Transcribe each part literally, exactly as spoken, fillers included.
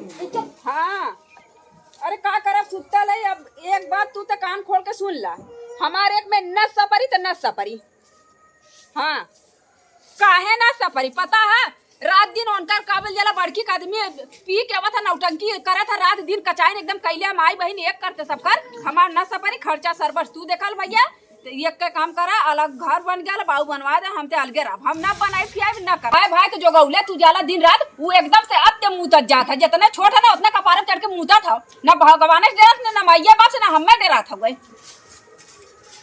हाँ, अरे का करब, सुत्तल है। अब एक बात तू त कान खोल के सुन ला, हमार एक में नस सपरी त नस सपरी। हाँ, काहे ना सपरी पता है? रात दिन उनकर का बोल जाला, बड़की का आदमी पी के आवत है, नौटंकी करत है, रात दिन कचाइन एकदम कैले, माई बहिन एक करते सब कर, हमार ना सपरी, खर्चा सरबस तू देखल भैया। तो एक के काम करा, अलग घर बन गया, बाऊ बनवा दे, हम ते अलगे रहब, हम ना बनाई पियाई ना कर। भाई, भाई तो जोगौले तू जाला दिन रात, वो एकदम से अब ते मुतत जात है, जितना छोट है ना उतना कपारे चढ़ के मुतत है, ना भगवान से डरत, ना, ना मैया बाप से, ना हमें डरात है।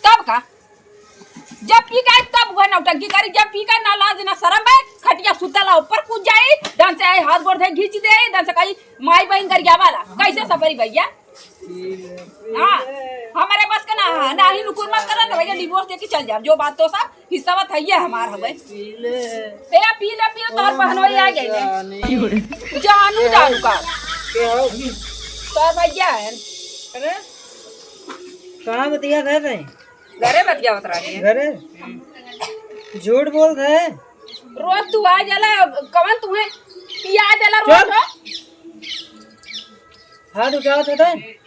तब का? जब पी के आई, तब वह नौटंकी करी, जब पी के ना लाज ना शरम है, खटिया सुतला ऊपर कूद जाई, दन से आई हाथ गोड़ धे घींच दे, दन से कही, "माई बहिन गरिया वाला, कैसे सपरी भैया?" हाँ, हमारे बस के ना, ना ही नुकुर मत करन, तो भैया डिवोर्स दे के चल जाब, जो बात तो सब हिस्सा बात है ये हमार हवे। ए, पी ले, पी ले, तोहर बहनोई आ गई है। जानू, जानू का? के हो? तोहर भैया है। अरे, कहाँ बतिया था तैं? घरे बतियावत रहनी है। घरे? झूठ बोलत है। रोज तू आ जाला, कवन तुहे पिया जाला रोज चुप। हो? हाथ उठावत है तैं?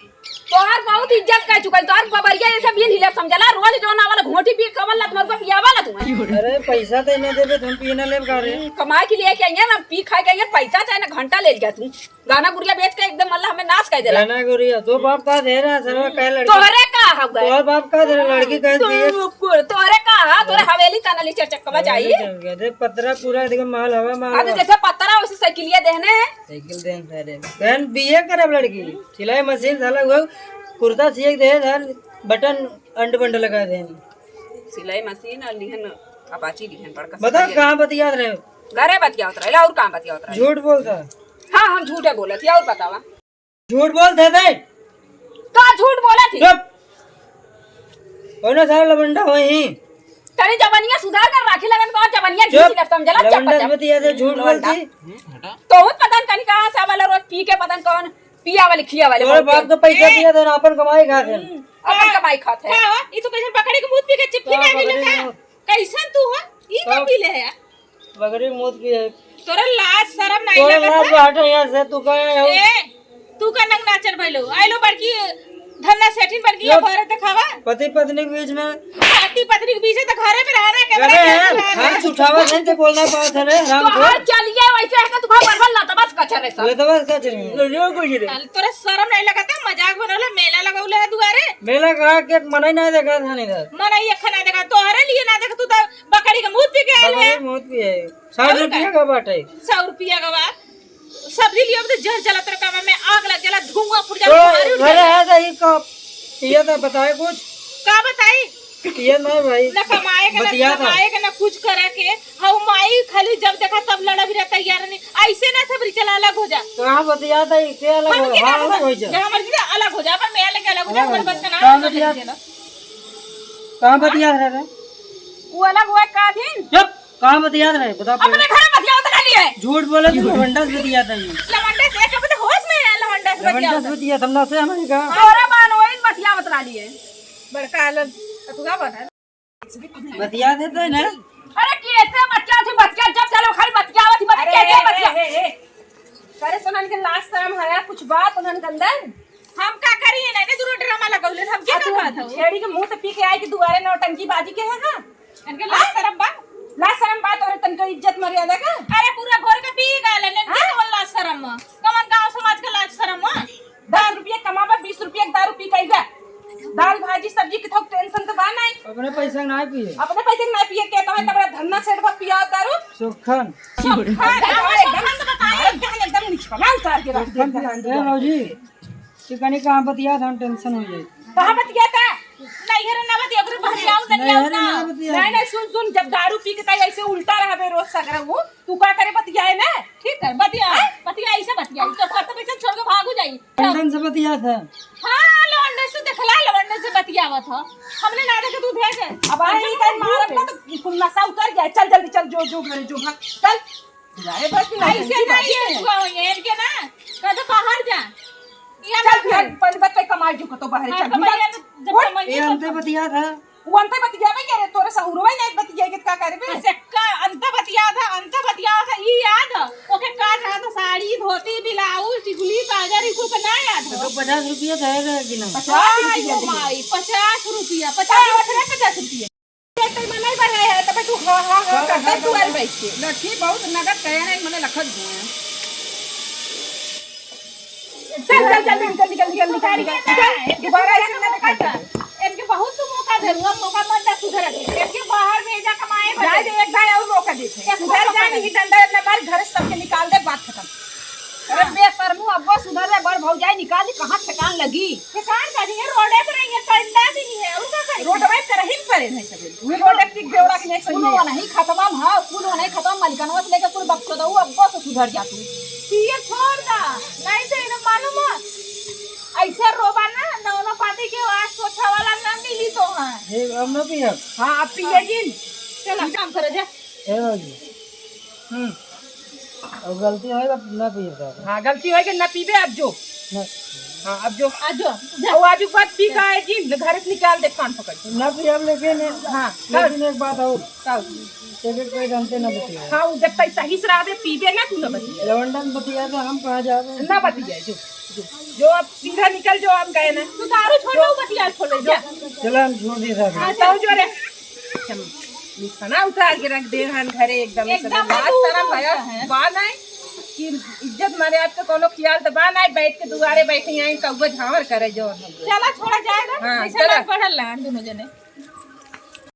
तोहार बहुत इज्जत कर चुकल, तोहार बबरिया जैसे बिन हिलब समझला, रोज जौन आवला घोटी पी कवन लत मरुआ पियावला तुहे। अरे पैसा तो इन्हें देबे, तुम पी ना लेब का रे? हम्म, कमाई के लिए क्या है ना, पी खाए के लिए पैसा चाहे ना घंटा ले लिया तू। गाना गुड़िया बेच के एकदम मल्ला हमें नाश कर देला। गाना गुड़िया, तो बाप का दे रहा, सरवा कहे लड़की। तोहरे का हवे? तोहर बाप का दे रहा, लड़की कहे तू दिए। कुकुर, तोहरे का हा? तोरे हवेली तना ली चकचकवा चाहिए। हवेली चल गया। देख पतरा पूरा एकदम माल हवा माल हाँ, तो हवा। जैसे पतरा वैसे साइकिलिया देहने है। साइकिल देन सारे। बहन बीए करब लड़की। सिलाई मशीन साला हुआ, कुर्ता सिए के दे धन, बटन अंड बंड लगा देन। सिलाई मशीन और लिहन अपाची लिहन बड़का बता सिलाई। कहाँ बतियात रहे? घरे बतियावत रहे, और कहाँ बतियावत रहे? झूठ बोलता। हाँ, हम झूठे बोलत ही, और बतावा। झूठ बोलत है बे। का झूठ बोलत ही? चुप। कौनो सारा लवंडा होई ही। तनी जबनिया सुधार कर राखी लगन का जबनिया चुप। घींच ले समझला, लवंडा चप्पल से बतिया दे, झूठ लवंडा। बोलती। तो पता न तनी कहाँ से वाला रोज पी के पता न कौन पिया वाले खिया वाले तोरे बोलते। बाप का पैसा ए। दिया था, अपन कमाई खात है। हम्म, अपन कमाई खात है। का हो? ई तो कैसन बकरी के मुंह पी के चिट्ठी का में आ गइल बकरी का? के मुंह? कैसन तू हो? ई का का? पी ले है? बकरी मूत की है। तोरा लाज शरम नहीं तोरा लगत लाज है? बाटे यहाँ से, तू कहे हो? ए, तू का नंग नाचन भइलो? आइलो बड़की धन्ना सेठिन बड़की यो, अखबार देखावा। पति पत्नी के बीच में। पति पत्नी के बीच में तो घरे में रहना है, अरे कैमरा यार, के सामने। हाथ उठावा नहीं तो बोलना पावत है रे, राम तो को। हर चलिए वैसे है कि तू भाई बरबल लाता बस कचरे सा। ले तो बस कचरे। यो कुछ रे। चल, तोरा शरम नहीं लगता? मजाक बनौले, मेला लगौले है दुआरे। मेला का के मनई ना देखा था नहीं था। मनई अखन ना देखा, तोहरे लिए ना देखा, तू तो बकरी के मुंह पी के आइल बकरी है। मुंह पी है। साठ और रुपया का? का बाटे। सौ रुपया का बा। सब्जी लियो तो जहर जलत रहे, कमर में आग लग जाला, धुआं फूट जाला, तो तुम्हारी उठ घरे जाला। है तो ही का, ये तो बताए कुछ। का बताई? ये ना भाई। ना कमाए के, ना बतिया था। कमाए के, ना कुछ करे के। हऊ माई खाली जब देखा तब लड़ा भी रहता यार नहीं। ऐसे ना सबरी चला अलग हो जा। कहाँ बतिया था, ये क्या अलग हम हो? के हाँ, ना अलग हो जा। जहाँ मर्जी ना अलग हो जा, पर मैं अलग, अलग हो जा, अलग अपन हो बस जा। का नाम कहाँ अलग बतिया? हो जा। कहाँ बतिया रहे रे? वो अलग हुआ का दिन? चुप! कहाँ बतियात रहे? बता पहले। अपने घर में बतियावत रहली है। झूठ बोले तू, लवंडा से बतियात है। लवंडा से कब तो होश में है, लवंडा से लवंडा से बतियावत। बतियात, हम ना से हमारे का। तोरा मानो इन बतियावत रहली है। बड़का आलन, अतुआ बना। बतियात है तो ना। अरे कैसे बतियावत ही, बतिया जब चलो खाली बतियावत ही, बतिया अरे, कैसे ए, बतिया? ए, ए, ए। करे सुनन के लाज शरम हया, कुछ बात उन्हन के अंदर। हम का करी है ना, इतने दूर ड्रामा लगौले, हम के आ का तू कहत हऊ? छेड़ी के मुंह से पी के आई कि दुआरे नौटंकी बाजी के है, हाँ? इनके लाज शरम बा? लाज शरम बा तोरे तनको इज्जत मर्यादा का? अरे पूरा घर के पी गए ले, इनके हाँ? कौन लाज शरम? कौन गांव समाज का लाज शरम? दस रुपया कमाबा, बीस रुपया के दारू पी के आइबा। दाल भाजी सब्जी के थोक टेंशन तो बा नहीं। अपने पैसा के ना पिए। अपने पैसे के ना पिए के तो है, तबरा धन्ना सेठ बा पिया दारू। सुखन। सुखन, अरे एकदम, एकदम निचकना उतार के रख दे। ए भौजी, तू कनी कहाँ बतिया था, टेंशन हो जाए। कहाँ बतिया था? नहीं है रे, ना बतिया, ओकरे बहरियाऊ नहीं नहीं, आओ अरे ना। ना बतिया। नहीं, नहीं, सुन, सुन, जब दारू पी के ताई ऐसे उल्टा रहबे रोज सगरा वो, तू का करे बतियाए ना? ठीक है, बतिया, हैं? बतिया ऐसे बतिया, तो खत्म ऐसे छोड़ के भागू जाई। लंदन से बतिया था। हाँ, लंदन से देखला, लंदन से बतियावत ह। हमने ना देखे तू भेजे। अब आई कहीं मारब ना तो कुल नशा उतर जाए। चल जल्दी चल, जो, जो घरे जो भाग, चल। जाए बस ना, ऐसे इनकी ना बात ये है। हुआ हुई है, इनके ना, कह दो बाहर जा। ये चल, बात फिर है। पहले बात पे कमाई जो कतो बाहर हाँ, चल, कमाई निकल। है तो जब उठ। कमाई ये है अंते तो बतिया था। वो अंते बतिया में क्या रे, तोरे सहुरवा ही नहीं बतिया के का करबे? से का अंत बतिया था, अंत बतिया था, ई याद है? ओके का था तो साड़ी, धोती, ब्लाउज, टिकुली, पचास रुपया दे रहे कि नहीं? पचास रुपया दे। माई, पचास रुपया, पचास रुपया, पचास रुपया। एक टाइम नहीं बढ़ रहे हैं, तब तू हाँ, हाँ, हाँ, हाँ, करता हाँ, तू हाँ। अरे बैठ के। लड़की बहुत नगद कहे हैं, मने लखत हुए हैं। चल, चल, चल, निकल, निकल, निकल, निकल, निकल, निकल। दोबारा ऐसे ना दिखाई दे। इनके बहुत तू मौका दे, हुआ मौका मत दे सुधर के। इनके बाहर भेजा कमाए जाए बदे। दे, एक भाई और मौका देते हैं। एक सुधर मौका जाए, दे। नहीं डंडा इतना मार, घर से सबके निकाल दे, बात खत्म। अरे हाँ। बेशर्मू, अब्बो सुधर रे, बड़ भौजाई निकाल दे, कहाँ ठेकान लगी? ठेकान का नहीं है, रोडे पर रही है, कंडा भी नहीं है, और का करी? रोडवे पर ही पड़े नहीं सके। वे रोड एक टिक बेवड़ा के नहीं सही कुल है। वो नहीं खत्म हम, हाँ, कुल वो नहीं खत्म, मलिकनवा से लेके कुल बक्सो दऊ, अब्बो से सुधर जा तू। पिए छोड़ दा, नहीं तो इन्हें मालूम है, ऐसे रोबा ना, नौनो पाती के आज सोचा वाला ना मिली तो है। हे, अब ना पियब। हाँ, अब पिए जिन। चल, अब काम करे जा। ए भौजी। हम्म। अब गलती होई तो ना पिए साहब। हाँ, गलती होई कि ना पीबे, अब जो। ना। हाँ, अब जो। आ जो, जा। और आज के बाद पी का है जी, घर से निकाल दे कान पकड़ के। ना पियब, लेकिन हाँ, लेकिन एक बात और। का? तेरे कोई जानते ना बतिया। हाँ, वो जब तक सही से रहा दे, पीबे ना, तू ना बतिया। लवंडन बतिया तो हम कहाँ जावे? ना बतिया, जो, जो, जो अब सीधा निकल, जो हम गए ना। तू दारू छोड़, जो वो बतिया खोले, जो। चला, हम छोड़ दे साहब। हाँ, चल, जो रे। चल, निशाना उतार के रख दे हन घरे एकदम से। एकदम लाज तू शरम उतार भया है। बा नाय कि इज्जत मर्याद के कोनो ख्याल त बा नाय, बैठ के दुआरे बैठे आई, कौआ झांवर करे जो हम। चला, छोड़ा जाए ना, हाँ, ऐसे चला। लड़ पड़ल ना दोनों जने।